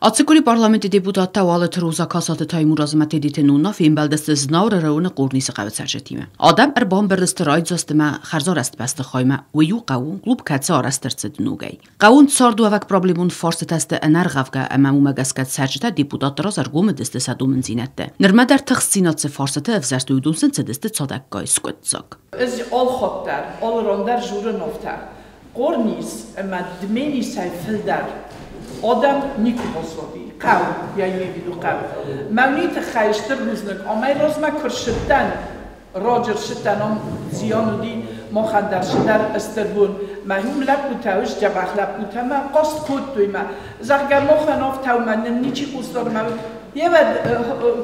Ацы къуыри парламенты депутаттӕ Уалыты Роза, Касаты Таймураз ӕмӕ Тедеты Нонна фембӕлдысты Знауыры районы Хъорнисы хъӕуы цӕрджытимӕ. Адӕм ӕрбамбырд сты райдзасты ӕмӕ хӕрзарӕзт бӕстыхаймӕ. Уый у хъӕуы клуб, кӕцы арӕзт ӕрцыд ногӕй. Хъӕуон цардуӕвӕг проблемон фарстытӕ сты ӕнӕргъӕвгӕ ӕмӕ уымӕ гӕсгӕ цӕрджытӕ депутатты раз ӕргомыдысты сӕ домындзинӕдтӕ. Нырмӕ дӕр тыхстдзинад цы фарстыты ӕвзӕрстой, уыдон сын цыдысты цадӕггай скъуыддзаг. Ӕз алхатт дӕр, алы ран дӕр журы новтӕ. Хъорнис ӕмӕ Дменисӕй фылдӕр адӕм никуы баззади. Хъӕу, я имею в виду хъӕу. Мӕ уый тыххӕй стыр бузныг. Амӕй размӕ куы рцыдтӕн, раджы рцыдтӕн, ам зиан уыди, махӕн дӕр цыдӕр стыр бон. Мӕ уым лӕппутӕ, ус дзӕбӕх лӕппутӕ мӕ хъаст кодтой мӕ, зӕгъгӕ, махӕн афтӕ у, мӕ нын ничи хъусдары мӕ Евӕд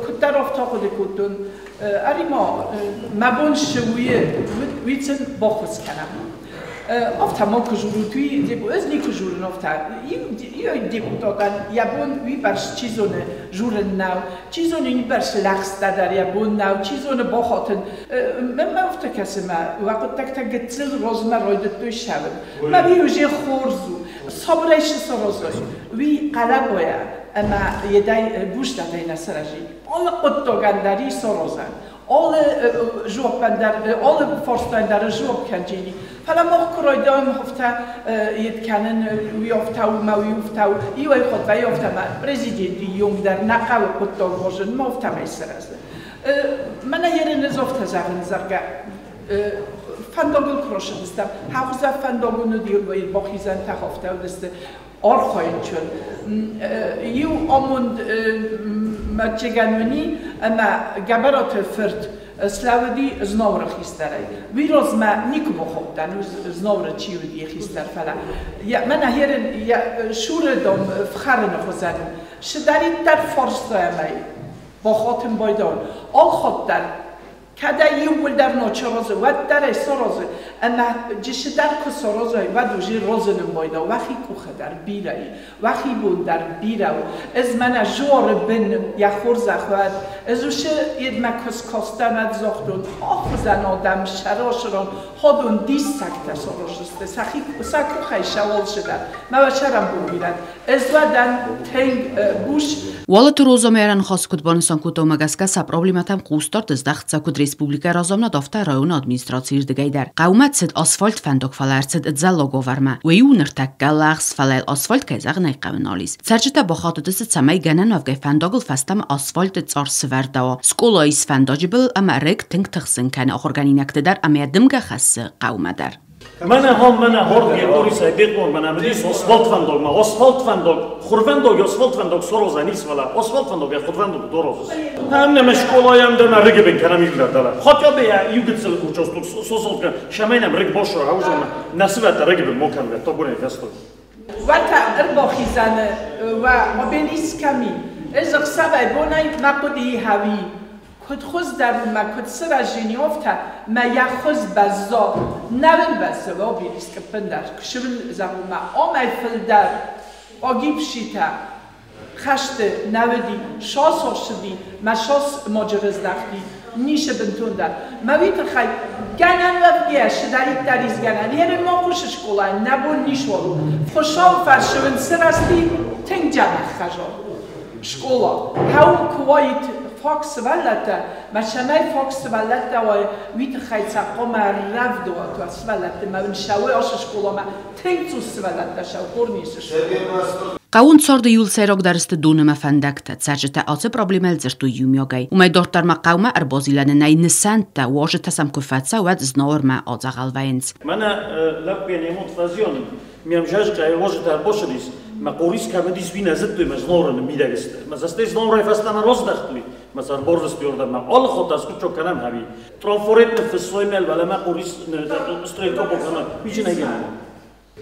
куыддӕр афтӕ хъуыды кодтон, ӕри ма мӕ бон цы у, уый сын баххуыс кӕнӕм. Афтӕ ма куы журут, уый ӕз никуы журын афтӕ. Иу депутатӕн йӕ бон уыйбӕрц чи зоны журын нӕу, чи зоны уыйбӕрц лӕгъстӕ дӕр йӕ бон нӕу, чи зоны бахатын. Мӕнмӕ афтӕ кӕсы, мӕ уӕ хъуыддӕгтӕ гыццыл размӕ райдыдтой цӕуын. Мӕ уый уже хорз у. Сабырӕй цы саразой, уый хъӕлӕбойӕ ӕмӕ йедӕй бустӕтӕй нӕ сырӕзид. Алы хъуыддагӕн дӕр ис саразӕн. Алы жуаппӕн дӕр, алы фарстайӕн дӕр жуапп кӕнджини. Фӕлӕ мах куы райдайӕм афтӕ йед кӕнын, уый афтӕ у мӕ уый афтӕ у, иуӕй хатт вӕййы афтӕ мӕ президенты йонг дӕр нӕ хъӕуы хъуыддаг уарзын, ма афтӕмӕй сырӕзы. Мӕнӕ ерын ӕз афтӕ зӕгъын, зӕгъгӕ, фӕндагыл куы рацыдыстӕм, хӕхуызӕ фӕндагон уыди, бахизӕнтӕ афтӕ уыдысты, архайынчын. Иу амонд мӕччегӕн уыни, ӕмӕ Гӕбӕраты фырт слӕууыди Знауыры хистӕрӕй. Уый размӕ никуы бахаудтӕн, Знауыры чи уыди хистӕр, фӕлӕ мӕнӕ херын йӕ шуры дом фхӕрыны хуызӕн у. Цыдӕриддӕр фарстайӕмӕй бахатын байдауын. Алхатт дӕр Кӕд ӕй иууылдӕр ночы розы, уӕддӕр ӕй сорозы, ӕмӕ джысыдӕр куы сорозой, уӕд уже розы ныммойна, уӕхи къухы дӕр бирӕ и, уӕхи бон дӕр бирӕ у. Ӕз мӕнӕ жоры бын йӕ хорзӕх уӕд, ӕз уыцы йедмӕ куы скастӕн, уӕд загътон, ахуызӕн адӕм сӕрасырон, ходон диссӕгтӕ сараздзысты, сӕхи сӕ къухӕй сӕ алцыдӕр, мӕ уӕ сӕрӕнбон бирӕ. Ӕз уӕдӕн тынг бус. Уалыты Роза ӕрӕнхъӕц куыд банысан кодта, уымӕ гӕсгӕ сӕ проблемӕтӕм хъусдард здӕхт куыд республикӕйы разамынад, афтӕ районы администрацийы рдыгӕй дӕр. Хъӕумӕ цыд асфальт фӕндаг, фӕлӕ ӕрцыд дзӕллаг уавӕрмӕ. Уый у ныртӕккӕ лӕгъз, фӕлӕ асфальт, кӕй зӕгъын ӕй хъӕуы, нал ис. Цӕрджытӕ бахатыдысты, цӕмӕй гӕнӕн уӕвгӕй фӕндагыл фӕстӕмӕ асфальты цъар сывӕрдӕуа. Скъола ис фӕндаджы былыл ӕмӕ рыг тынг тыхсын кӕны ахуыргӕнинӕгты дӕр ӕмӕ йӕ дымгӕ хӕссы хъӕумӕ дӕр. Мӕнӕ хом, мӕнӕ хордге Орисӕй бекъон, мӕнӕ мидис асфальтфӕндаг, ма асфальтфӕндаг, хурвӕндаг, асфальтфӕндаг сорозӕн ис, фӕлӕ асфальтфӕндаг йӕ хурвӕндаг дорозыс. Ӕм нӕ школайӕм дӕр мӕ рыгыбын кӕнӕм иугӕр Хотя бы я иу гыццыл участок сосолт кӕн, шӕмӕй нӕм рыг бошо, аузон нӕ сывӕтӕ рыгыбын мо кӕнгӕ, то бурӕй фестой. Уӕртӕ ӕрбахизӕны уӕ обелискӕми ӕз ӕхсӕвӕй бонӕй мӕ хъуыдыйы хауи. Куыд хуыздӕр у мӕ куыд сырӕзин афтӕ, мӕ йӕ хуыз бӕзза. Нӕуын бӕззы обелиск ӕппындӕр, куы зӕгъун мӕ амӕй фылдӕр агипшитӕ хӕсты нӕ уыди, сас ссыди, мӕ сас маджы рыздӕхти, ницы бынтондӕр. Мӕ уый тыххӕй гӕнӕн уӕвгӕйӕ цыдӕриддӕр ис гӕнӕн. Ерын ма хъусы скъолайы, нӕ бон ницуал у. Хуыцауы фӕрцы уын сырӕзти тынг дзӕбӕх хӕзар. Скъола. Хъӕуы куы уаид фаг сывӕллӕттӕ, мӕ цӕмӕй фаг сывӕллӕттӕ уай, уый тыххӕй сӕ хъуамӕ рӕвдауат уӕ сывӕллӕтты мӕ уын сӕуой ацы скъоламӕ тынг цъус сывӕллӕттӕ сӕ Хъорнисы скъола. Хъӕуон царды иууыл сӕйрагдӕр сты дон ӕмӕ фӕндӕгтӕ. Цӕрджытӕ ацы проблемӕйыл дзырдтой иумиагӕй. Уымӕй дарддӕр ма хъӕумӕ ӕрбазилӕны нӕй нысӕнттӕ, уазджытӕ сӕм куы фӕцӕуы, уӕд Знауырмӕ адзӕгъӕл вӕййынц. Мӕнӕ лӕппуйӕн йе мод фӕзиан, ме мзӕзгӕ уазджытӕ ӕрбацыдис, мӕ хъорис кӕм уыдис, уый нӕ зыдтой, мӕ Знауыры ныммидӕг сты. Мӕ цӕстӕй Знауырӕй фӕстӕмӕ раздӕхтой, мӕ сӕр барвыстой уырдӕм, алы хатт аскъуыддзаг кӕнӕм ӕви. Трафарет ныффыссой мӕ уӕлӕмӕ хъорис стрелка бакӕнай, уый зынӕй гӕнӕн.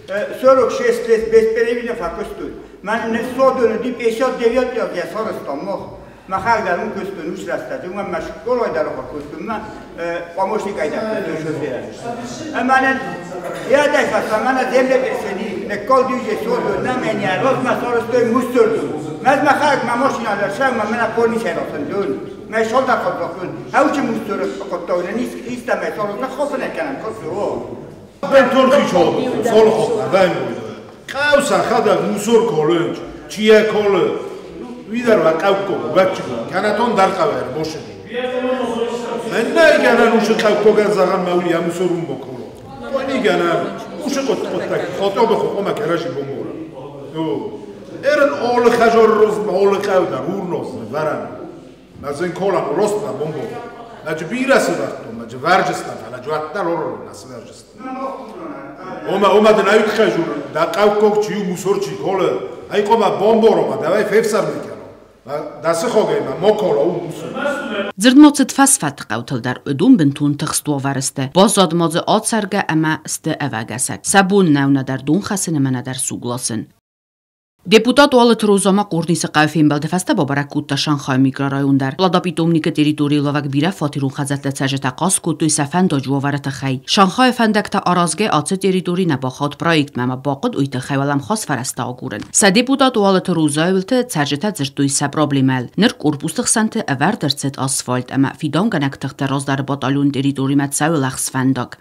46 лет без факустуй. Ман не содун ди 59 лет я соростом мох. Ма хагдарун кустун уш растад. Ума ма школой даро кустун ма помощник айда шофера. Мана я дай фаса мана земле персени не кол дюже содун на меня роз ма соростой мусорду. Маз ма хаг ма машина ла шаг ма мана корни шеросан дун. Ма шолда қодрохун. Хавчи мусор қоттауна нис истаме сорос на хофне канам косу. Ben Turkish sol xotla ben Qavsa xada musor college, chia college. ვიდარ ვაკავკო ვაჩუგო კანატონ დარყავერ მოშენი მენნა იგანა უშიყავკოგან ზაღან მავლი ამუსორუმ მოკოლო ონიგანა უშიყოთ ყოტაკ ხოტობო ხომა გარაჟი ბომბორა ო ერენ ოლ ხაჟორროს ოლ ყავდა რურნოს ვარან მაზენ ქოლა როსტა ბომბო ნაჯ ბირასი ვახტო მაჯ ვარჯსტა ნაჯ ვატტა რორო ნას ვარჯსტა ომა ომად ნაითხაჟურ დაყავკოგ ჩიუ მუსორჩი ქოლე აი ყომა ბომბორომა დავაი ფეფსარ მეკანო დასიხოგემა მოკოლო უმუსო Дзырд ма цыд фӕсфӕдты хъӕутыл дӕр, уыдон бынтон тыхст уавӕры сты. Баззад ма дзы ацӕргӕ ӕмӕ сты ӕвӕгӕсӕг. Сӕ бон нӕу нӕдӕр дон хӕссын ӕмӕ нӕдӕр суг ласын. Депутат Уалыты Роза ма Хъорнисы хъӕуы фембӕлды фӕстӕ бабӕрӕг кодта Шанхайы микрорайон дӕр. Плодопитомникы территорийыл уӕвӕг бирӕ фатерон хӕдзӕртты цӕрджытӕ хъаст кодтой сӕ фӕндаджы уавӕры тыххӕй. Шанхайы фӕндӕгтӕ аразгӕ ацы территори нӕ бахауд проектмӕ ӕмӕ бахъуыд уый тыххӕй уӕлӕмхас фӕрӕзтӕ агурын. Сӕ депутат Уалыты Розайы уылты цӕрджытӕ дзырдтой сӕ проблемӕйыл. Ныр корпусты хсӕнты ӕвӕрд ӕрцыд асфальт ӕмӕ фидауынгӕнӕг тыхты раздӕры батальоны территоримӕ цӕуы лӕгъз фӕндаг.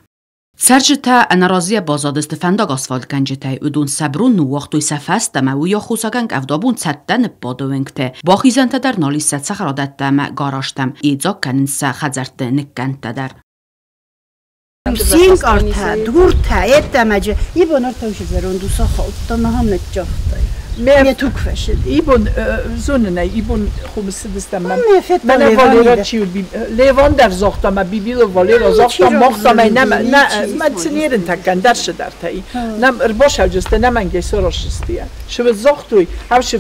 Цӕрджытӕ ӕнӕразыйӕ баззадысты фӕндаг асфальтгӕнджытӕй. Уыдон сӕ брон ныууагътой сӕ фӕстӕ ӕмӕ уый аххосагӕн къӕвдабон цӕттӕ ныббады уынгты. Бахизӕнтӕ дӕр нал ис сӕ цӕхӕрадӕттӕ ӕмӕ гаражтӕм. Йедзаг кӕнынц сӕ хӕдзӕртты ныккӕндтӕ дӕр. Синкъартӕ, дуртӕ, йеддӕмӕ ибон ӕртӕусы зӕронд ус ахаудта ӕмӕ ахӕм ныццагътай. Ме туг фӕсыди. Ибон зонын ибон хумысыдыстӕм мӕнӕ Валера чи Леван дӕр загъта, мӕ Бибилов Валера загъта, махта мӕ нӕ нӕ мӕ цинерын таккан дӕршы дӕртӕй. Нӕм ӕрбашауджысты нӕ мӕнгӕй саразысты. Шывы загътой, хавшы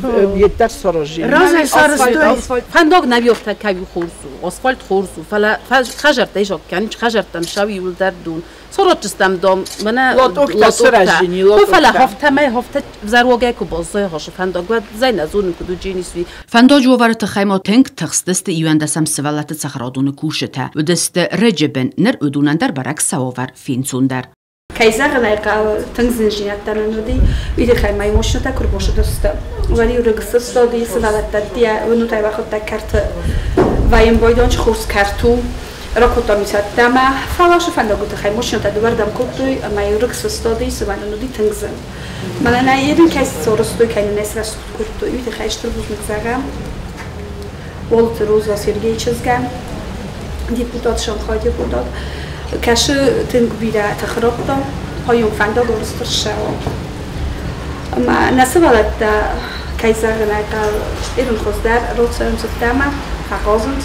еттер саражи. Разӕй сарӕзтой. Фӕндаг нӕ виохтӕ кӕуи хорз у, асфальт хорз у, фӕлӕ хӕзӕрттӕ ис аккӕн, хӕзӕрттӕм сау иуылдӕр дон. Сараджыстӕм дом, мӕнӕ лотоктӕ саразини, лотоктӕ. Фӕлӕ хафтӕмӕй хафтӕ взӕруагӕй куы баззайы хашы фӕндаг, уӕд зӕй нӕ зонын, куыд у дженисуи. Фӕндаджы уавӕры тыххӕй ма тынг тыхстысты 11-ӕм сывӕллӕтты цӕхӕрадоны кусджытӕ. Уыдысты рыджы бын, ныр уыдонӕн дӕр бӕрӕг сӕ уавӕр фенцондӕр. Кӕй зӕгъын ӕй хъӕуы, тынг зындзинӕдтӕ нын уыди. Уый тыххӕй ма машинӕтӕ куы ӕрбацыдысты, уӕд-иу рыг сыстади, сывӕллӕттӕ уынутӕй бахуыдта кӕрты вӕййын байдончы хорз кӕрт у. Ракодтам цӕттӕмӕ, фӕлӕ фӕндагы тыххӕй машинӕтӕ дыууӕрдӕм кодтой ӕмӕ-иу рыг сыстади, сывӕллон уыди тынг зын. Мӕнӕ нӕ ерын кӕй сцорыстой, кӕй нын ӕй срӕсугъд кодтой, уый тыххӕй стыр бузныг зӕгъӕм. Уалыты Роза Сергейы чызгӕн, депутат, Шанхай депутат, кӕсы тынг бирӕ тых радта, хайон фӕндаг арӕзт ӕрцӕуа. Ӕмӕ нӕ сывӕллӕттӕ, кӕй зӕгъын ӕй хъӕуы, ерын хуыздӕр рацӕуынц ӕддӕмӕ, фӕхъазынц,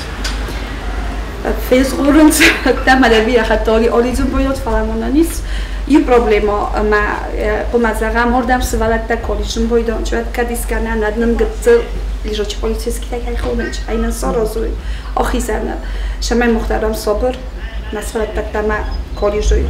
фезгъорынц ӕддӕмӕ дӕр бирӕ хатт алидзын байдыд, фӕлӕ ма нын ис иу проблемӕ, ӕмӕ хъуамӕ зӕгъӕм, ардӕм сывӕллӕттӕ колледжы байдон, уӕд кӕд искӕнӕ нӕ нын гыццыл лежачий полицейский кӕй хонынц, ай нын саразой ахизӕны, цӕмӕй мах дӕр сабыр нӕ сывӕллӕттӕ ӕмӕ колледжы.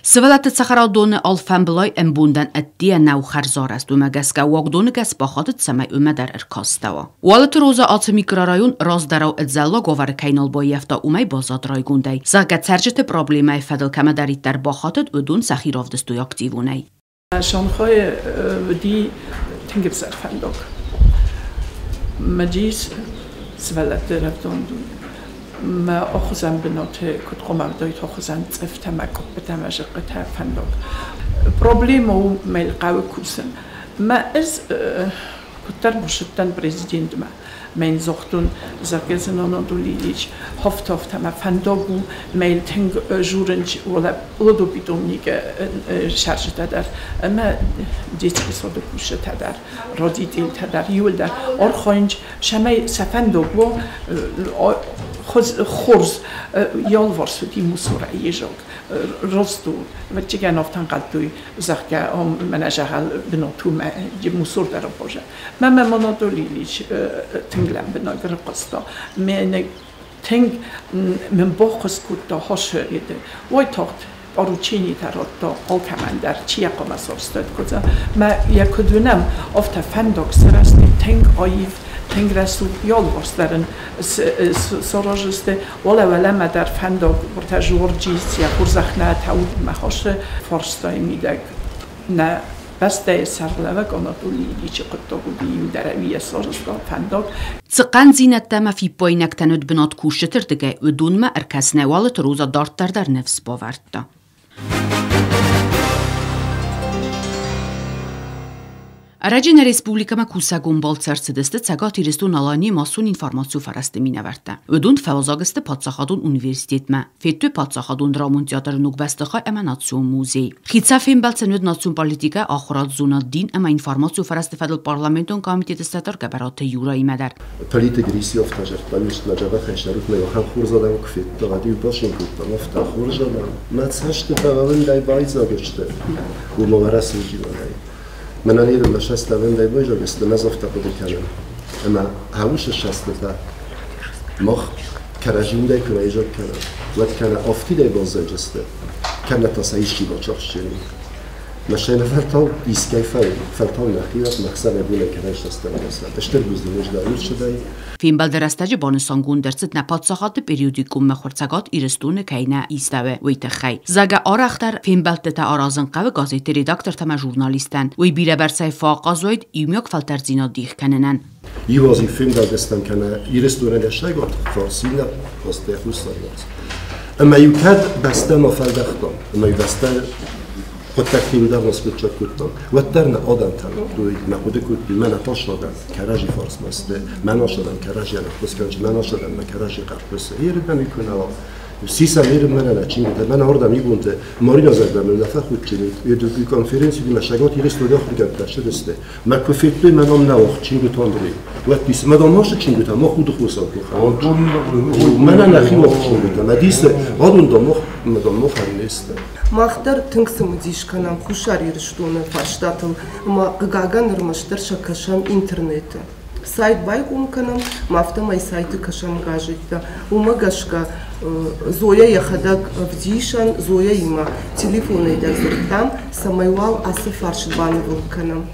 Сывӕллӕтты цӕхӕрадоны алфӕмбылай ӕмбондӕн ӕддейӕ нӕу хӕрзарӕзт, уымӕ гӕсгӕ уагдоны гӕс бахатыд, цӕмӕй уымӕ дӕр ӕркастӕуа. Уалыты Роза ацы микрорайон раздӕрау ӕдзӕллаг уавӕры кӕй нал баййӕфта, уымӕй баззад райгондӕй. Зӕгъгӕ, цӕрджыты проблемӕйы фӕдыл кӕмӕдӕриддӕр бахатыд, уыдон сӕхи равдыстой активонӕй. Шанхайы уыди тынг ӕвзӕр фӕндаг. Мӕджис сывӕллӕтты рӕвдауӕндон. Мӕ ахуызӕн бынаты куыд хъуамӕ уыдаид ахуызӕн цъыфтӕ мӕ къуыппытӕ мӕ зыхъхъытӕ фӕндаг. Проблемӕ у мӕ хъӕуы кусын. Мӕ ӕз куыддӕр башыдтӕн президентмӕ. Мӕ йын загътон, зӕгъгӕ, зын Анатолий Ильич, хафт-хафт ӕмӕ фӕндаг у, мӕ йыл тынг журынч, уӕлӕ плодопитомникы сӕрджытӕ дӕр ӕмӕ детский сады кусджытӕ дӕр, родительтӕ дӕр, иуылдӕр архайынч, цӕмӕй сӕ фӕндаг уа хорз, ялварс уыди мусорӕй езаг, раст у, ӕвӕццӕгӕн афтӕ ӕнхъӕлдтой, зӕгъгӕ, ам мӕнӕ зӕгъӕл бынат у, мӕ мусор дӕр аппаза. Мӕ мӕм Анатолий Ильич тынг лӕмбынӕг ӕрхъуыста, мӕнӕ тынг мын баххуыс кодта хӕссы уайтагъд поручениетӕ радта алкӕмӕн дӕр, чи йӕ хъуамӕ сарӕзтаид куыдзы. Мӕ йӕ куыд уынӕм, афтӕ фӕндаг сырӕзти тынг аив, тынг рӕсугъд, ялварс дӕр ын саразысты. Уӕлӕ уӕлӕмӕ дӕр фӕндаг уыртӕ Жорджис йӕ хорзӕх нӕ тӕудмӕ хӕссы фарстайы мидӕг. Нӕ бӕстӕйы сӕргълӕууӕг Анатолий Ильичы хъуыддаг уыди иу дӕр ӕви йӕ сарӕзта фӕндаг. Цы хъӕндзинӕдтӕ ӕмӕ фиппаинӕгтӕн уыд бынат кусджыты рдыгӕй, уыдонмӕ ӕркӕсынӕй Уалыты Роза дарддӕр дӕр ныфс бавӕрдта. Ӕрӕджы нӕ республикӕмӕ кусӕгон балцы ӕрцыдысты Цӕгат Ирыстон-Аланийы массон информацион фӕрӕзты минӕвӕрттӕ. Уыдон фӕуазӕг сты паддзахадон университетмӕ, федтой паддзахадон драмон театры ног бӕстыхай ӕмӕ национ музей. Хицау фембӕлд сын уыд национ политикӕ, ахуырад, зонад, дин ӕмӕ информацион фӕрӕзты фӕдыл парламентон комитеты сӕрдар Гӕбӕраты Юраимӕ дӕр. Политик Риси офтӕ мистмӕ дзӕбӕхӕй сӕрутмӕ ахӕм хорз адӕм куы федта, уӕд-иу бацин кодта, афтӕ хорз адӕм, мӕ цӕстытӕ уӕлдай байдзаг сты, уымӕ Уӕрӕсейы Мӕнӕн ирмӕ сӕстӕвӕндӕй байзаг сты, мӕ афтӕ хъуыды кӕнын. Ӕмӕ хӕуысы сӕстытӕ мах кӕрӕдзиундӕй куы нӕ изӕр кӕнӕм, уӕд кӕнӕ афтидӕй баззайдзысты, кӕнӕ та сӕ исчи бацахсдзӕни. Мӕ фӕлтау искӕй фӕлтау нӕхиуӕт мӕхсӕвӕй бонӕй кӕрӕй Стыр бузныг ӕз Фембӕлды рӕстӕджы банысангонд ӕрцыд нӕ паддзахады периодикон мыхуыр Цӕгат Ирыстоны кӕй нӕ истӕуы, уый тыххӕй. Зӕгъгӕ, арӕхдӕр фембӕлдтытӕ аразын хъӕуы газеты редактортӕ ӕмӕ журналисттӕн. Уый бирӕбӕрцӕй фӕахъаз уаид иумиаг фӕлтӕрддзинад дих кӕнынӕн. Иу аз фембӕлдыстӕм кӕнӕ Ирыстоны лӕсӕгат фарсинӕ хостӕ хуссарварс. Ӕмӕ-иу кӕд бӕстӕмӕ фӕлдӕхтам, ӕмӕ-иу бӕстӕ хъуыддӕгтӕ дӕр наскъуыддзаг кодтам, уӕддӕр нӕ адӕмтӕ кодтой, мӕ хъуыды кодтой, мӕнӕ тас адӕм кӕрӕдзи фарсмӕ сты, мӕн ас адӕм кӕрӕдзийӕн ӕххуыс кӕнынц, мӕн ас адӕм мӕ кӕрӕдзи хъӕрхъуысы. Ерыдӕм куы нӕ уа. Сисам еры мӕнӕ нӕ чингуытӕ, мӕнӕ ардӕм ибонты Марина зӕгъгӕ нӕ фӕхудтини, конференцийы мӕ Цӕгат Ирыстоны ахуыргӕндтӕ ссыдысты. Мӕ куы федтой, мӕ ном нӕ уагъд чингуыты Андрей. Уӕд дис, мӕ дам ацы чингуытӕ мах уды хосау куы Мӕнӕ нӕхи уагъд чингуытӕ, мӕ дисы, адон дам мах, мӕ дам мах ӕрнесты. Мах дӕр тынг цымыдис кӕнӕм Хуссар Ирыстоны фарстатыл ӕмӕ хъыгагӕн ӕрмӕстдӕр сӕ кӕсӕм интернеты. Сайт байгом кӕнӕм, ӕмӕ афтӕмӕй сайты кӕсӕм газеттӕ. Уымӕ гӕсгӕ Зоя йӕхӕдӕг ӕвдисӕн, Зояимӕ телефонӕй дӕр дзырдтам, цӕмӕй уал ацы фарст банывыл кӕнӕм.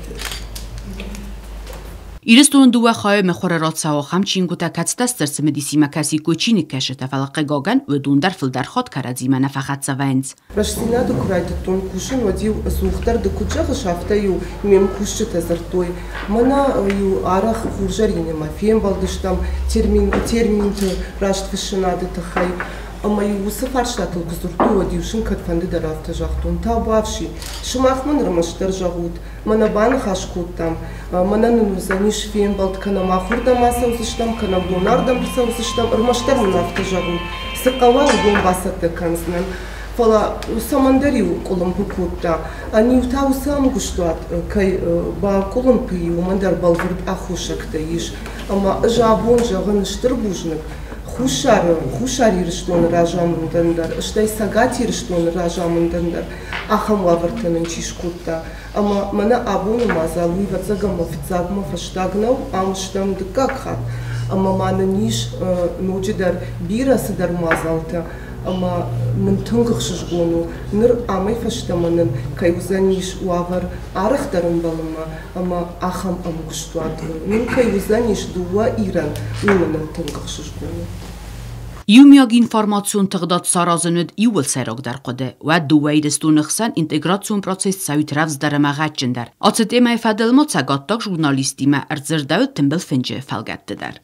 Ирыстоны дыууӕ хайы мыхуыры рацӕуы ахӕм чингуытӕ, кӕцытӕ стыр цымыдисимӕ кӕсиккой чиныгкӕсджытӕ, фӕлӕ хъыгагӕн, уыдон дӕр фылдӕр хатт кӕрӕдзимӕ нӕ фӕхӕццӕ вӕййынц. Рӕстдзинады куы райдыдтон кусын, уӕд-иу ӕдзухдӕр ды куыд зӕгъыс, афтӕ-иу ме мкусджытӕ дзырдтой. Мӕнӕ-иу арӕх Хурзӕринимӕ фембӕлдыстӕм терминты растфыссынады тыххӕй. Ӕмӕ-иу уыцы фарстатыл куы дзырдтой, уӕд-иу сын кӕдфӕнды дӕр афтӕ загътон: табуафси, сымах мын ӕрмӕстдӕр зӕгъут, мӕнӕ баныхас кодтам, мӕнӕ нын уыдзӕнис фембӕлд, кӕнӕ махуырдӕм ацӕудзыстӕм, кӕнӕ уыдонардӕм ӕрцӕудзыстӕм, ӕрмӕстдӕр мын афтӕ зӕгъут, цы хъӕуа, уыдон бацӕттӕ кӕндзынӕн. Фӕлӕ цӕмӕндӕр-иу къуылымпы кодта. Ӕниу та уыцы ӕмгуыстуат кӕй бакъуылымпы и, уымӕн дӕр бӕлвырд аххосӕгтӕ ис. Ӕмӕ ӕз абон зӕгъын стыр бузныг Хуссар Ирыстоны разамындӕн дӕр, стӕй Цӕгат Ирыстоны разамындӕн дӕр, ахӕм уавӕртӕ нын чи скодта. Ӕмӕ мӕнӕ абоны мадзал уый ӕвӕццӕгӕн мӕ фыццагмӕ фӕстаг нӕу, ам стӕм дыккаг хатт. Ӕмӕ ма нын ис ноджыдӕр бирӕ цыдӕр мадзалтӕ. Ӕмӕ мын тынг ӕхсызгон у, ныр амӕй фӕстӕмӕ нын кӕй уыдзӕнис уавӕр арӕхдӕр ӕмбӕлынмӕ ӕмӕ ахӕм ӕмгуыстуат нын кӕй уыдзӕнис дыууӕ Ирӕн, уый мӕнӕн тынг ӕхсызгон у. Иумиаг информацион тыгъдад саразын уыд иууыл сӕйрагдӕр хъуыды. Уӕд дыууӕ Ирыстоны хсӕн интеграцион процесс цӕуид рӕвдздӕр ӕмӕ гъӕдджындӕр. Ацы темӕйы фӕдыл ма цӕгаттаг журналисттимӕ ӕрдзырдӕуыд тымбыл фынджы фӕлгӕтты дӕр.